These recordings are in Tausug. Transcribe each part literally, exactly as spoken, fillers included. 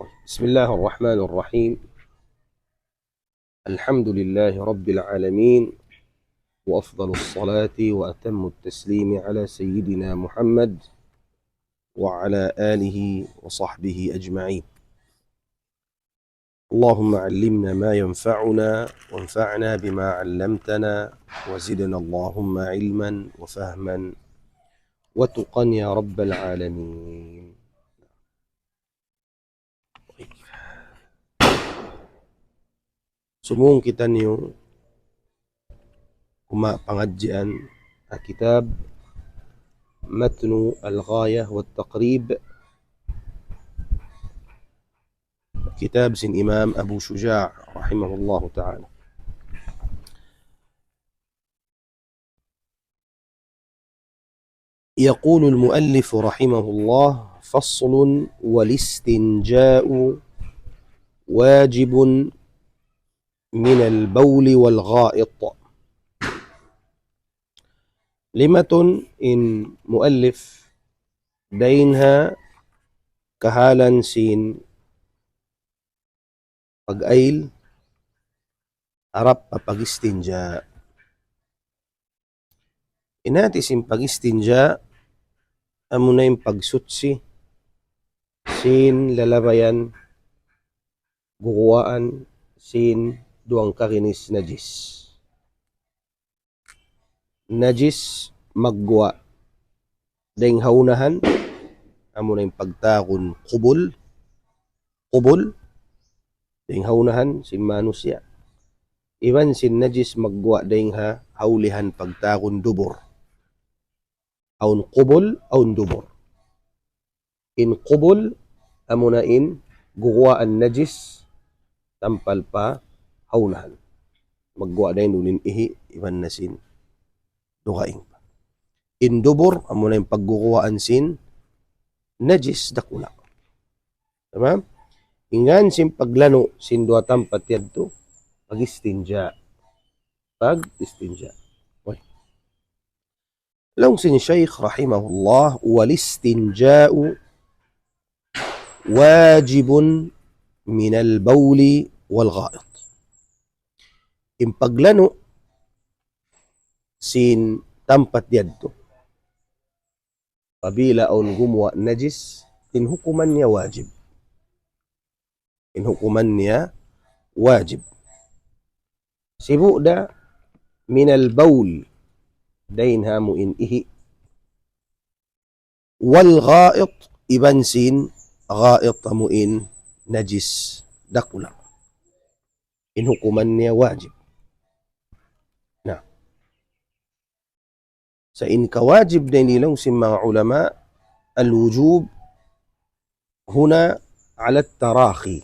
بسم الله الرحمن الرحيم. الحمد لله رب العالمين، وأفضل الصلاة وأتم التسليم على سيدنا محمد وعلى آله وصحبه أجمعين. اللهم علمنا ما ينفعنا، وانفعنا بما علمتنا، وزدنا اللهم علما وفهما وتقى يا رب العالمين. Sumūng kitaniyu kuma pangadjian ha kitab Matnu Al-Ghayah wa Taqrib, kitab sin Imam Abu Shuja' rahimahullahu ta'ala. يقول المؤلف رحمه الله: فصل: والاستنجاء واجب من البول والغائط. Limatun in muallif dayn ha kahalan sin pag-ayl harap pa pag-istinja. In hati sin pag-istinja, amuna in pagsuchi sin lalabayan, guwaan sin duwang kaginis najis. Najis magguwa' dayn ha unahan, amuna in pagtawagun qubul, qubul, dayn ha unahan sin manusiya'. Iban sin najis magguwa' dayn ha, ha ulihan pagtawagun dubur. Awn qubul, awn dubur. In qubul, amuna in guwaan najis tampal pa ha unahan. Magguwa' dayn duun in ihi', iban na sin dugaing. In dubur, amuna in pagguwaan sin najis dakula'. Tamam? In ngan sin paglanu' sin duwa tampat yadtu, pag-istinja. Pag-istinja. Uy. Laung sin Shaykh rahimahullah, والاستنجاء واجب من البول والغائط. In paglanu' sin tampat yadtu, apabila awn gumuwa' najis, in hukuman niya wajib. In hukuman niya wajib. Sibu' da من البول, dayn ha amu in ihi'. والغائط, iban sin gha'it, amu in najis dakula'. In hukuman niya wajib. Na. Sa' in kawajib dayn di laung sin manga ulama, الوجوب هنا على التراخي.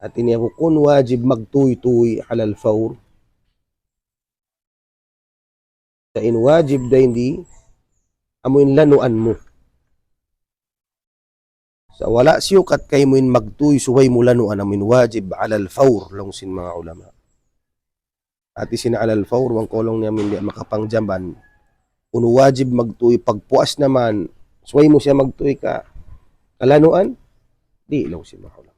Hati niya bukun wajib magtuy-tuy على الفور. Sa' in wajib dayn di, amu in lanuan mu. Sa' wala' siyukat kaymu in magtuy subay mu lanuan, amu in wajib على الفور, laung sin manga ulama. Hati sin على الفور, bang kaw laung niya amu in di' makapangjamban. Unu wajib magtuy, pagpuas na man, subay mu siya magtuy ka, kalanuan, di' laung sin manga ulama.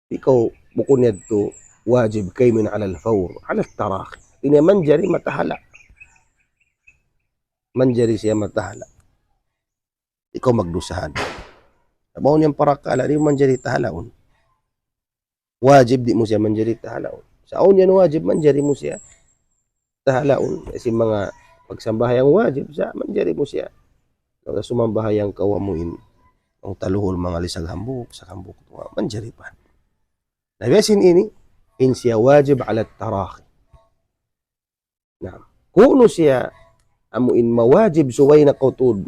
Ikaw, bukun yadtu wajib kaymu in على الفور, على التراخي. Ini manjari matahala'. Manjari siya matahala'. Ikaw magdusahan. Amu yan parakala' di' manjari tahalaun. Wajib di' mu siya manjari tahalaun. Sa' awn yan wajib manjari mu siya tahalaun. Kasi manga pagsambahayang wajib sa' manjari mu siya. Laung sumambahayang kaw amu in, laung taluhul manga lisag hambuuk, lisag hambuuk, manjari pa. Na biya' sin ini, in siya wajib على التراخي. Na, kunu' siya amu in mawajib subay na kaw tuud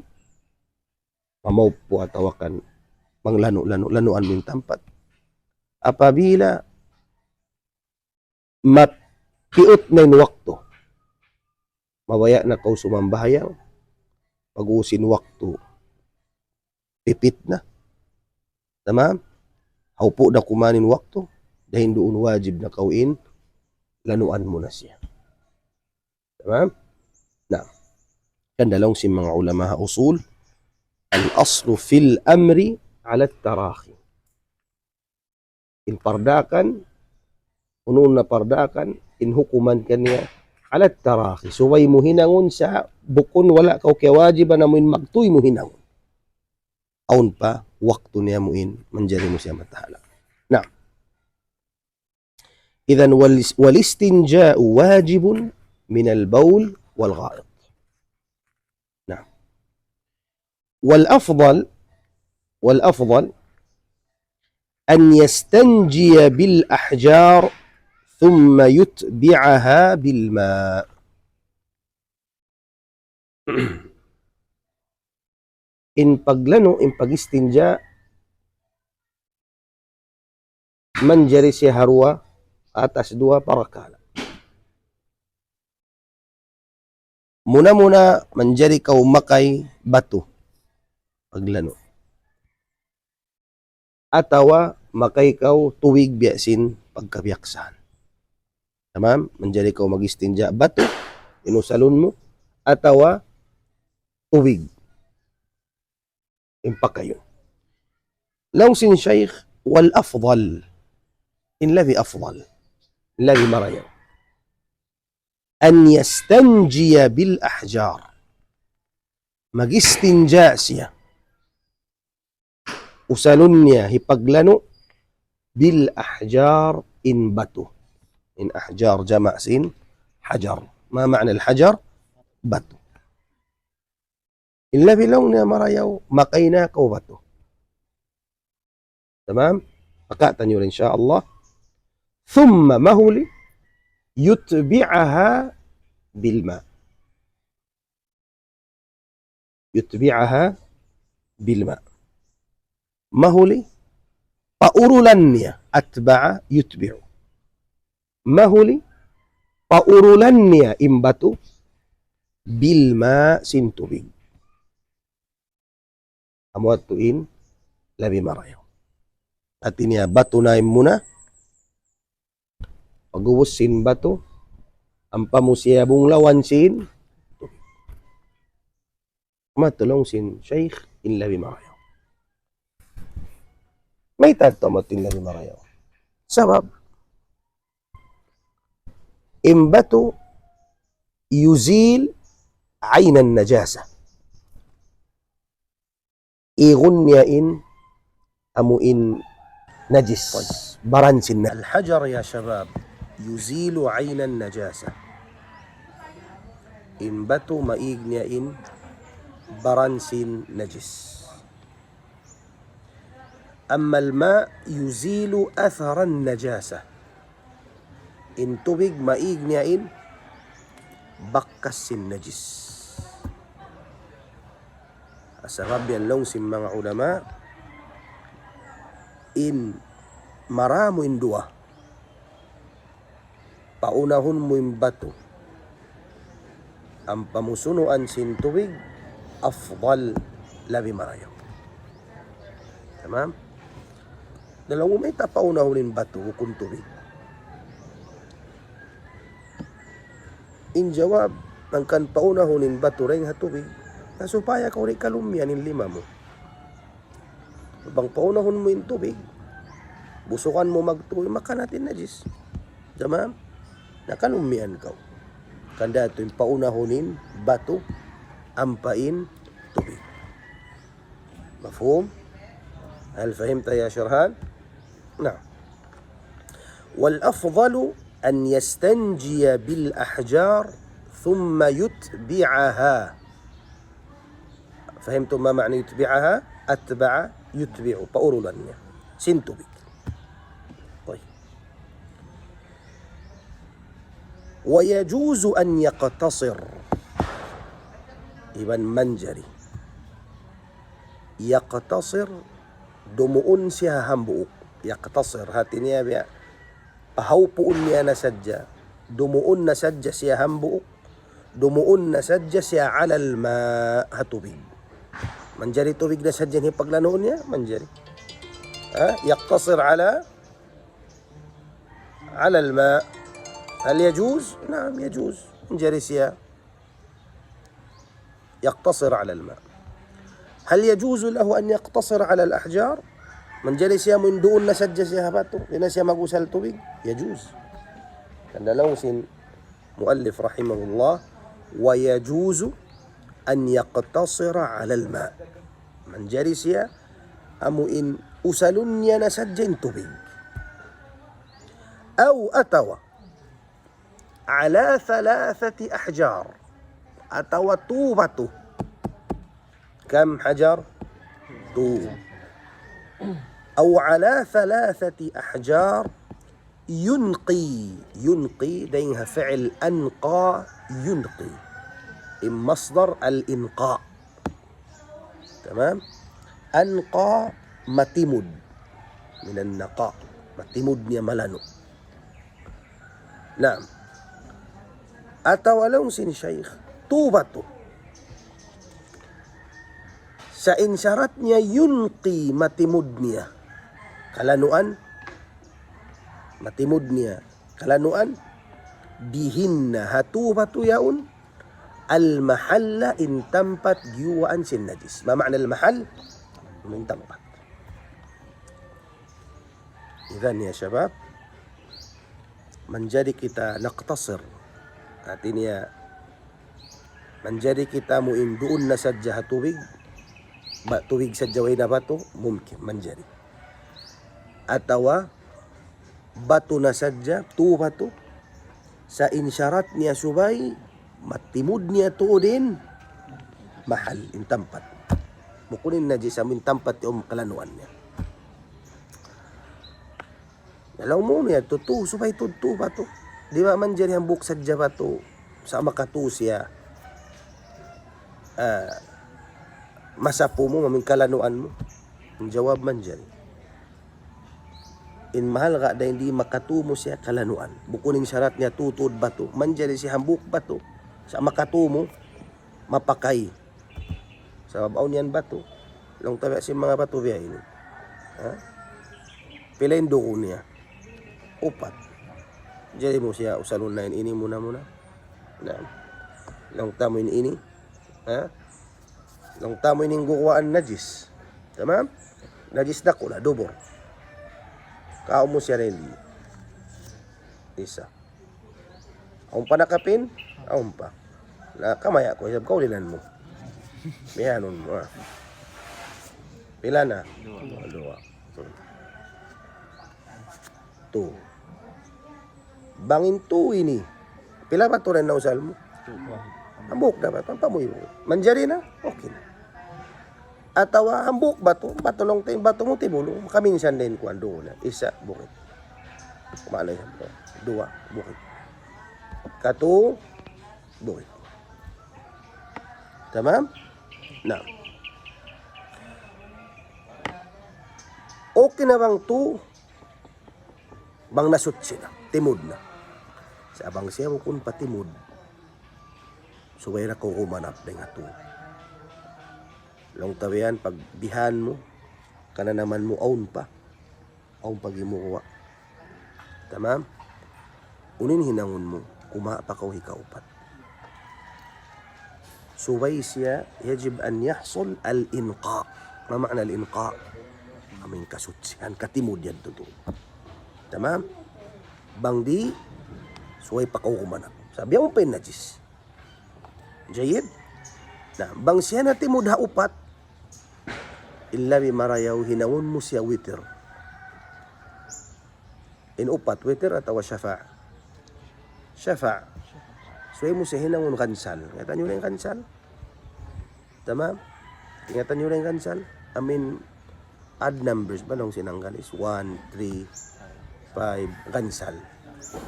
mamaupu atawa kan manglanu'-lanu', lanuan mu in tampat. Apabila mapiut na in waktu. Mabaya' na kaw sumambahayang, pag-ubus in waktu, pipit na. Tamam? Hawpu' da kuman in waktu, dayn duun wajib na kaw in, lanuan mu na siya. Tamam? Na, kan da laung sin manga ulama ha usul, الأصل في الأمر على التراخي. In pardakan, unu na pardakan, in hukuman kaniya ala tarahi. Subay mu hinangun sa, bukun wala' kaw kiyawajiban amu in magtuy mu hinangun. Awn pa waktu niya mu in manjari mu siya matahala'. Na, إذن وال-، والاستنجاء واجب من البول والغائط. نعم. والأفضل، والأفضل أن يستنجي بالأحجار ثم يتبعها بالماء. In paglanu', in pag-istinja, manjari siya ha duwa, atas duwa parakala'. Muna-muna manjari kaw makay batu paglanu'. Atawa makay kaw tubig biya' sin pagkabiyaksahan. Tamam? Manjari kaw mag-istinja batu, in usalun mu, atawa tubig. In pakayun. Laung sin Shaykh, والأفضل, in labi afdal, in labi marayaw, أن يستنجي بالأحجار. Mag-istinja siya. Usalun niya hipaglanu' بالأحجار, in batu. In ahjar jama' sin hajar. ما معنى الحجر؟ Batu. In labi laung niya marayaw, makay na kaw batu. Tamam? Pakatan niyu in sha Allah. ثم, mahuli, يتبعها بالماء. يتبعها بالماء. Mahuli, paurulan niya, أتبع يتبع. Mahuli, paurulan niya in batu, بالماء, sin tubig. Amu yadtu in labi marayaw. Hati niya batu na in muna. Pag'ubus sin batu, ampa mu siya bunglawan sin. Amu yadtu laung sin Shaykh in labi marayaw. Mayta' amu yadtu in labi marayaw? Sabab, in batu يزيل عين النجاسة. Igun niya in amu in najis. Baran sin na-, الحجر يا شباب يزيل عين النجاسة. In batu maig niya in baran sin najis. أما الماء يزيل أثر النجاسة. In tubig maig niya in bakas sin najis. Sabab yan laung sin manga ulama, in marayaw in duwa, paunahun mu in batu, ampa mu sunuan sin tubig, afdal, labi marayaw. Tamam? Na laung mu mayta' paunahun in batu bukun tubig? In jawab, hangkan paunahun in batu dayn ha tubig, na supaya kaw di' kalumian in lima mu. Bang paunahun mu in tubig, busukan mu magtuy, makanat in najis. Tamam? Na kalumian kaw. Hangkan da tuud in paunahun in batu, ampa in tubig. مفهوم؟ هل فهمت يا شرهان؟ نعم. والأفضل أن يستنجي بالأحجار ثم يتبعها. فهمتم ما معنى يتبعها؟ أتبع يتبع. Paurulan niya sin tubig. طيب. ويجوز أن يقتصر. Iban manjari. يقتصر, dumuun siya hambuuk. يقتصر, hati niya biya' pahawpuun niya na sadja. Dumuun na sadja siya hambuuk. Dumuun na sadja siya على الماء, ha tubig. Manjari tubig na sadja in hipaglanu' niya, manjari. Ha? يقتصر على على الماء. هل يجوز؟ نعم، يجوز. Manjari siya يقتصر على الماء. هل يجوز له أن يقتصر على الأحجار؟ Manjari siya amu in duun na sadja siya ha batu, di' na siya mag-usal tubig? يجوز. Hangkan laung sin muallif rahimahullah, ويجوز أن يقتصر على الماء. Manjari siya amu in usalun niya na sadja in tubig. أو, atawa على ثلاثة أحجار. Atawa tū batu. كم حجر؟ Tū. أو على ثلاثة أحجار ينقي. ينقي, dayn ha fi'il أنقى ينقي. In masdar al-inqa. Tamam? Anqa, matimud. من النقاء. Matimud niya malanu'. Naam. Atawa laung sin Shaykh, tū batu. Sa' in sarat niya yunqi, matimud niya kalanuan, matimud niya kalanuan, بهن, ha tū batu yaun, المحل, in tampat giyuwaan sin najis. ما معنى المحل؟ In tampat. Idhan ya shabab, manjari kita naqtasir. Hati niya, manjari kita amu in duun na sadja ha tubig, ba, tubig sadja way na batu, mumkin, manjari. Atawa batu na sadja, tū batu, sa' in sarat niya subay matimud niya tuud in mahal, in tampat. Bukun in najis, amu in tampat yaun kalanuan niya. Na laung mu niya, tū, tū, subay tū, tū batu. Di' ba manjari hambuuk sadja batu, sa' makatū siya, ah, masapu mu, amu in kalanuan mu? In jawab, manjari. In mahal ka dayn di' makatū mu siya kalanuan. Bukun in sarat niya tū tuud batu. Manjari siya hambuuk batu. Sa' makatū mu, mapakay. Sabab awn yan batu. Laung ta biya' sin manga batu biya' ini. Ha? Pila in dugu niya? Upat. Jari mu siya usalun na in ini muna-muna. Na. Laung ta mu in ini. Ha? Laung ta mu ini in guwaan najis. Tamam? Najis dakula', dubur. Kaun mu siya na ini. Isa. Awn pa nakapin? Awn pa. Na, kamaya' ku, isab kaulinan mu. Bihaun mu, ah. Pila na? Duwa. Duwa. Hmm. Tū. Bang in tū ini, pila batu na in nausal mu? Hambuuk da batu, ampa mu ibu. Manjari na? Okay na. Atawa hambuuk batu, batu laung ta in batu mu tibulung, kaminsan da in kuwan duun na. Isa, bukit. Kumaun na isab. Duwa, bukit. Katū, bukit. Tamam? Na. Okay na bang tū, bang nasutsi na, timud na. Sa' bang siya bukun pa timud, subay ra kaw humanap dayn ha tū. Laung ta biya' yan, pagbihan mu, kananaman mu awn pa. Awn pa gimuwa'. Tamam? Unu in hinangun mu, kumawa' pa kaw hikaupat. Subay siya, يجب أن يحصل الإنقاء. ما معنى الإنقاء؟ Amu in kasutsihan, katimud yan tuud. Tamam? Bang di', subay pa kaw humanap. Sabab yaun pa in najis. Jayyid? Na, bang siya natimud ha upat, in labi marayaw hinangun mu siya witir. In upat, witir atawa shafa'? Shafa'. Subay mu siya hinangun gansal. Ingatan niyu na in gansal? Tamam? Ingatan niyu na in gansal? I mean, odd numbers ba laung sin Anggalis? One, three, five, gansal.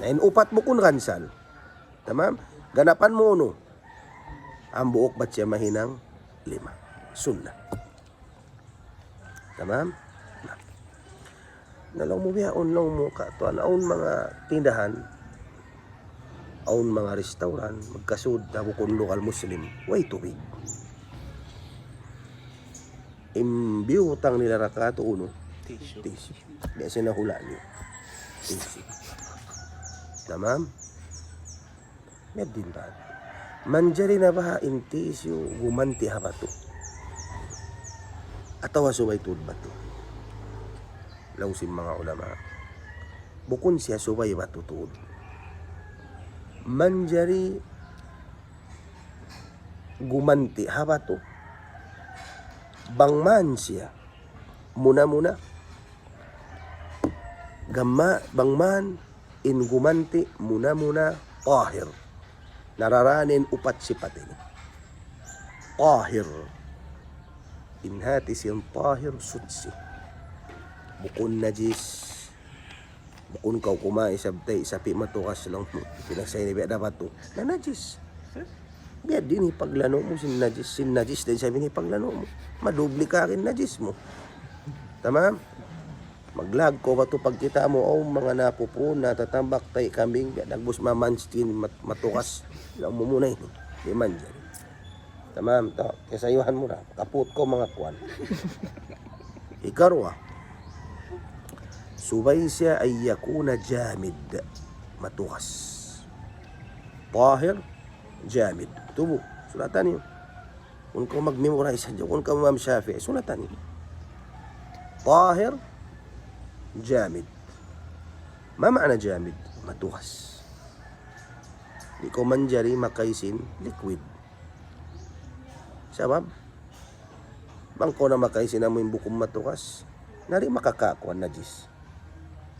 Na in upat bukun gansal. Tamam? Ganapan mu unu? Hambuuk bat siya mahinang lima. Sunnat. Tamam? Na. Na laung mu biya' yaun, laung mu ka tuwan, awn manga tindahan, awn manga restaurant, magkasud, ta bukun lokal Muslim, way tubig. In biyutang nila ra katu' unu? Tissue. Tissue. Biya' sin nahula' niyu. Tissue. Tamam? Medin ba? Manjari na baha' in tissue gumanti' ha batu? Atawa subay tuud batu. Laung sin manga ulama, bukun siya subay batu tuud. Manjari gumanti' ha batu bang man siya muna-muna, gamma bang man in gumanti' muna-muna tahir. Nararaan in upat sipat ini. Tahir. In hati sin tahir, suchi. Bukun najis. Bukun kaw kumain isab tay sapi' matukas laung mu. Pinasay ini biya' da batu. Na najis. Biya' diin in paglanu' mu sin najis, sin najis da isab in paglanu' mu. Madubli ka in najis mu. Tamam? Maglag kaw batu pagkita' mu, aw, manga napupun, natatambak, tay kambing, biya' dagbus mamanstin, mat-, matukas. Laung mu muna ini. Di' manjari. Tamam, ta-, kasayuhan mu ra. Kaput kaw manga kuwan. Hikaruwa. Subay siya an yakuna jamid. Matukas. Tahir, jamid. Tubu. Sulatan niyu. Bukun kaw mag-memorize hadja. Bukun kaw Imam Shafi'i. Sulatan niyu. Tahir, jamid. Ma ma'na jamid? Matukas. Di' kaw manjari makaisin liquid. Sabab, bang kaw na makaisin amu in bukun matukas, na di' makakakuan najis.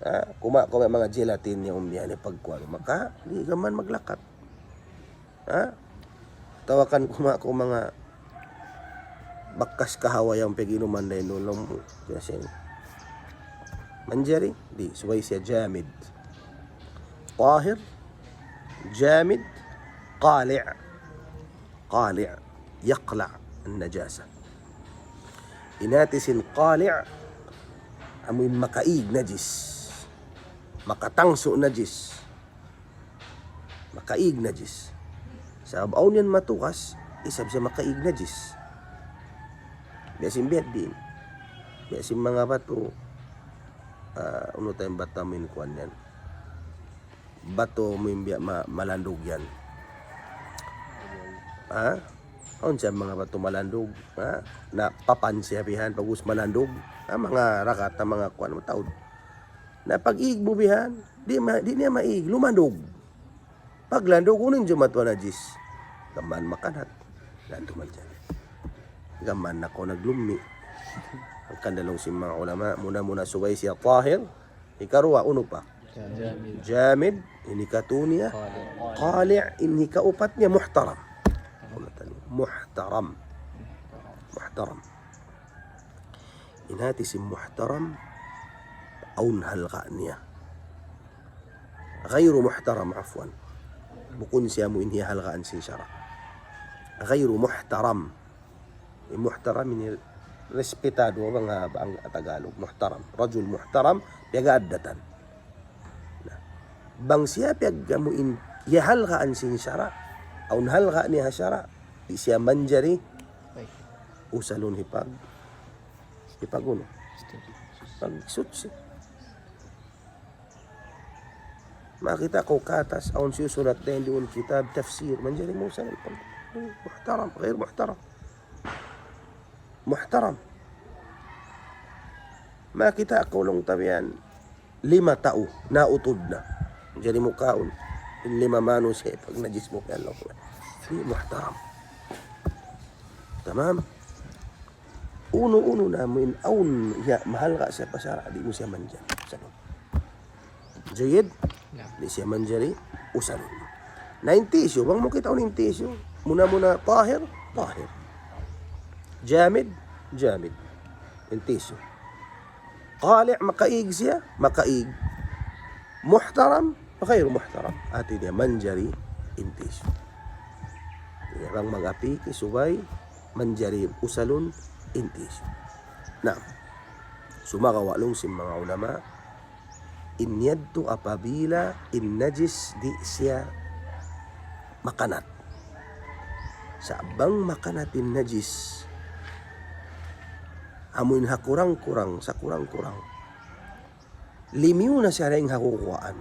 Ha? Kuma-, kuma manga gelatin niya umbihan niya pagkuan. Maka, di' gaman maglakat. Ha? Tawakan kuma-, kuma manga bakas kahawa yan pag-inuman na inulong mu. Kasi, manjari, di', subay siya jamid. Tahir, jamid, qali'. Qali', yaqla' an-najasa. In hati sin qali', amu in makaig najis. Makatangsu najis. Makaig najis. Sabab awn yan matukas, isab siya makaig najis. Biya' sin biya' diin. Biya' sin manga batu, ah, unu taymanghud ta in kuwan yan. Batu mu in biya' ma-, malandug yan. Ha? Awn siya manga batu malandug, ha? Na papan siya bihan, pag'ubus malandug. Ha, manga rakat, ha, manga kuwan, mataud. Na pag-ig mu bihan, di' ma-, di' niya maig, lumandug. Paglandug, unu in jumatu najis? Gaman makanat. Landu man dyan. Gaman na kaw naglummi'. Hangkan laung sin manga ulama, muna-muna subay siya tahir, hikaruwa, unu pa? Jamid. Jamid, in hikatu niya. Qali'. Qali', in hikaupat niya, muhtaram. Muhtaram. Muhtaram. In hati sin muhtaram, awn halga' niya. Ghayru muhtaram, afwan. Bukun siya amu in hiyahalgaan sin sara'. Ghayru muhtaram. In muhtaram ini respetado, bang, bang ha Tagalog, muhtaram. Rajul muhtaram, piyag-aaddatan. Na, bang siya piyag-, amu in hiyahalgaan sin sara', awn halga' niya ha sara', di' siya manjari usalun hipag-, hipag-unu? Pagsuchi. Makakita' kaw katas, awn siyusulat dayn duun kitab tafsir, manjari mu usalun. Muhtaram, ghayr muhtaram. Muhtaram. Makakita' kaw laung ta biya' yan, lima tau, nautud na. Manjari mu kaun. In lima manusiya', pag najis mu kaun laung. Di' muhtaram. Tamam? Unu-unu na amu in awn, ya, mahalga' siya pa sara', di' mu siya manjari. Usalun. Jayyid? Naam. Di' siya manjari usalun. Na in tissue, bang mu kitaun in tissue. Muna-muna tahir, tahir. Jamid, jamid. In tissue. Qali', makaig siya, makaig. Muhtaram, ghayru muhtaram. Hati niya manjari in tissue. Ya, bang mag-api, subay, manjari usalun in tissue. Na, sumagawa' laung sin manga ulama, in yadtu apabila in najis di' siya makanat. Sa' bang makanat in najis, amu in ha kurang-kurang, sa kurang-kurang, limiyu na siya dayn ha guguwaan.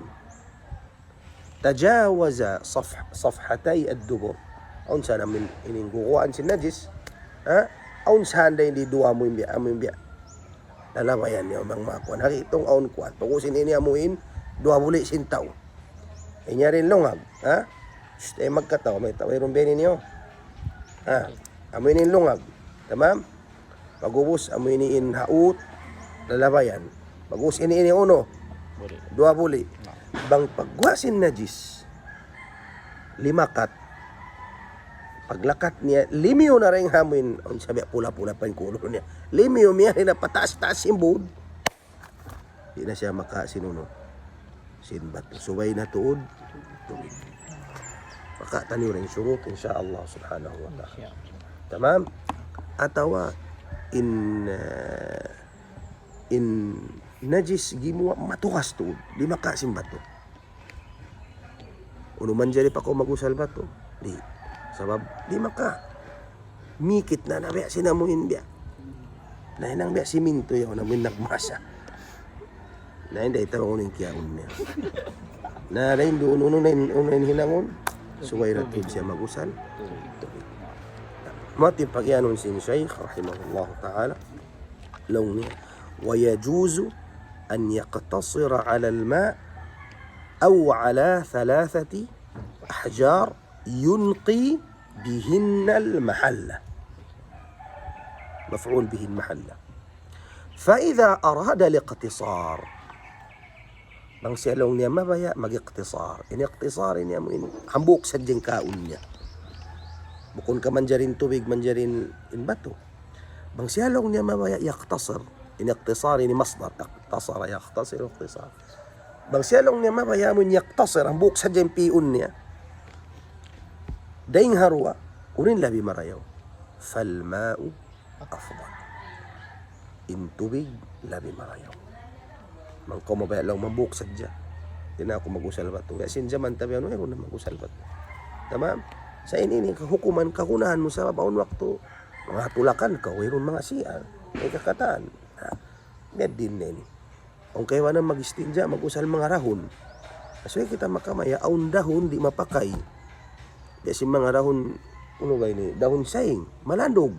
Tajawaza saf-, safhatay ad-dubur. Awn sa namin in guguwaan sin najis. Ha? Awn sa' di' duwa amu in biya', amu in biya'. Lalabayan niya bang makuan. Hari itung awn kuan. Pag-ubus ini amu in, duwa buli' sin tau. Inya rin lungag, ha? Shh, eh, magkataw, may tau, mayroon bini niyo. Ha? Amu ini in lungag. Tamam? Pag-ubus, amu ini in haut, lalabayan. Pag-ubus ini, ini unu. Buli'. Duwa buli'. Na. Bang pagguwa' sin najis, limakat. Paglakat niya, limiyu na rin ha amu in, awn sabi pula-pula pa in kulun niya. Limiyu, miyari na pataas-taas sin bud. Di' na siya maka sin unu, sin batu. Subay na tuud. Maka taniyu rin shurut, insya Allah subhanahu wa ta'ala. Tamam? Atawa in, uh, in najis gimuwa' matugas tuud. Di' maka sin batu. Unu manjari pa kaw mag-usal batu? Di'. Sabab, di' maka. Mikit na, na biya' sin amu in biya'. Na hinang biya' siminto yaun, amu in nagmasa. Na hinda itaw unu in kiyaun niya. Na hinda unu, unu, unu, unu in hinangun. Subay ra tuud siya mag-usal. Mati pagiyanun sin Shaykh, rahimahullah ta'ala. Laung niya, ويجوز أن يقتصر على الماء أو على ثلاثة أحجار ينقي بهن المحل. مفعول به المحل. فإذا أراد الاقتصار. Bang siya laung niya mabaya' mag-iqtisar. In iqtisar ini amu in hambuuk sadja in kaun niya. Bukun ka manjari in tubig, manjari in batu. Bang siya laung niya mabaya' yaqtasir. In iqtisar ini masdar. Iqtasara yaqtasir iqtisar. Bang siya laung niya mabaya' amu in yaqtasir, hambuuk sadja in pi'un niya. Dayng ha duwa, unu in labi marayaw? فالماء أفضل. In tubig labi marayaw. Bang kaw mabaya' laung hambuuk sadja. Di' na aku mag-usal batu. Biya' sin jaman ta biya' unu, wayruun na mag-usal batu. Tamam? Sa' ini, ini kahukuman, kagunahan mu sabab awn waktu manga tulakan kaw, wayruun manga C R. May kakatan. Ha. Biya' diin na ini. Bang kaibanan mag-istinja, mag-usal manga dahun. Subay kita makamaya', awn dahun di' mapakay. Biya' sin manga dahun, unu ba ini? Dahun saing, malandug.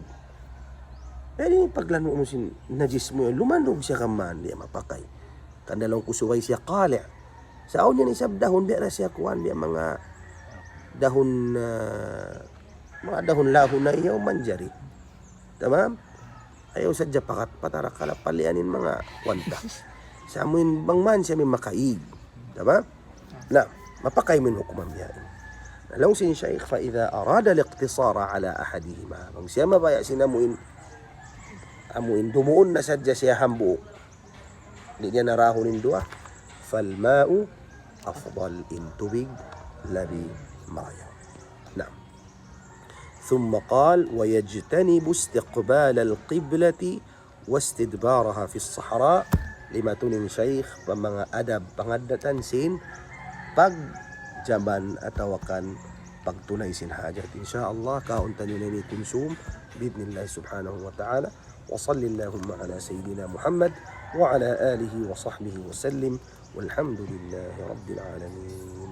Jadi, paglandu' mu sin najis mu yan, lumandug siya kaman, di' mapakay. Hangkan da laung ku subay siya qali'. Sa' awn yan isab dahun, biya' da siya kuwan, biya' manga dahun, ah, manga dahun lahun na iyaw manjari. Tamam? Ayaw sadja pakat, patarakala palian in manga kuwan ta. Sa' amu in bang man siya makaig. Tamam? Na, mapakay mu in hukuman biya' ini. Na, laung sin Shaykh, فإذا أراد الاقتصار على أحدهما. Bang siya mabaya' sin amu in, amu in dumuun na sadja siya hambuuk. Di' niya na dahun in duwa. فالماء أفضل, in tubig labi marayaw. Naam. ثم قال: ويجتنب استقبال القبلة واستدبارها في الصحراء. Limatu in Shaykh pa manga adab pangaddatan sin pagjaman atawa kan pagtunay sin hajat. Insya Allah, kaun taniyu na ini kunsum, bi'idhnillah subhanahu wa ta'ala. وصل اللهم على سيدنا محمد وعلى آله وصحبه وسلم. والحمد لله رب العالمين.